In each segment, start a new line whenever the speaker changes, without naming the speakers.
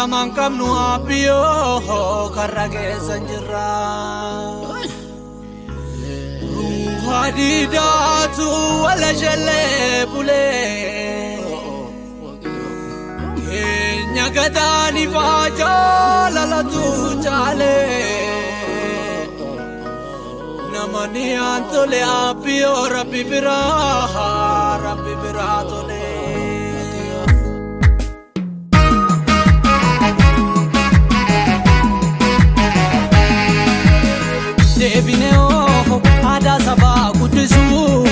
Lamaan qabnu abbiyyoo karra keessa jirra. Ruuha diidaatu wala jallee bulee. Keenya gadaan ifaa jaalalatu caalee. Namni aan tole abbiyyoo rabbi biraa rabbi biraa tole. Deebinee oo aadaa sabaa guddisuu.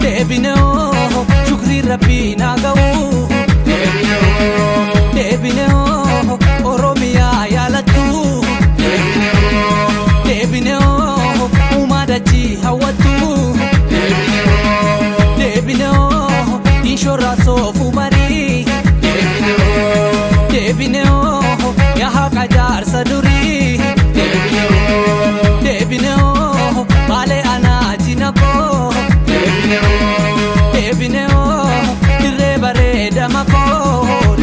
Deebinee oo shukrii rabbii naa ga'uu. Deebinee oo Oromiyaa yaalattuu. Deebinee oo uumaa dachii hawwattuu. Deebinee oo inshorraa soofuu marii. Deebinee oo yaa haqa jaarsa durii. Deebinee oo baalee anaa jina koo. Deebinee oo dirree bareeda makoo.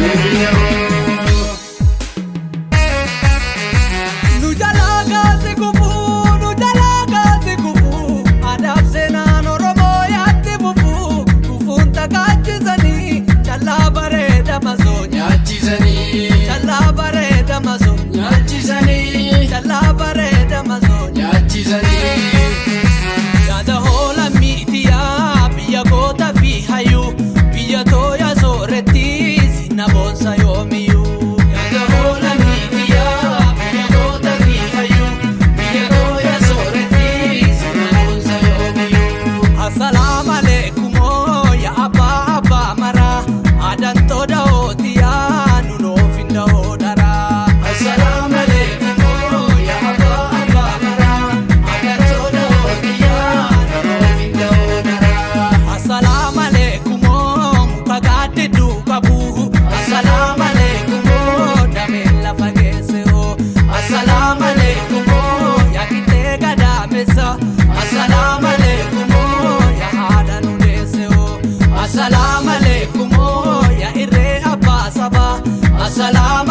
Nu jalaa kaase kufuu, nu jalaa kaase kufuu, adaaf seenaan Oromoo yaatti fufuu, kufuun takaachisanii, callaa bareeda masoo
Nyaachisanii.
callaa bareeda masoo
Nyaachisanii.
callaa bareeda masoo.
Nyaachisanii.
Yaada hoola miitiyaa biyya goota fi hayyuu biyya tooya sooretti sinna boonsa yoomiyyuu. Yaada hoola miitiyaa biyya goota fi hayyuu biyya tooya sooretti sinna boonsa yoomiyyuu. Assalaamu aleekumoo yaa abbaa abbaa maraa aadaan tooda hootiyaa nu noof hin dahoo dharaa. Assalaamu aleekumoo yaa abbaa abbaa maraa aadaan tooda hootiyaa nu noof hin dahoo dharaa. Assalaamu aleekumoo muka gaaddidduu qabu. Assalaamu aleekumoo dameen lafa geesse hoo. Assalaamu aleekumoo yaa qixxee gadaamessa. Assalaamu aleekumoo yaa haadha nu deesse hoo. Assalaamu aleekumoo yaa irree abbaa sabaa. Assalaamu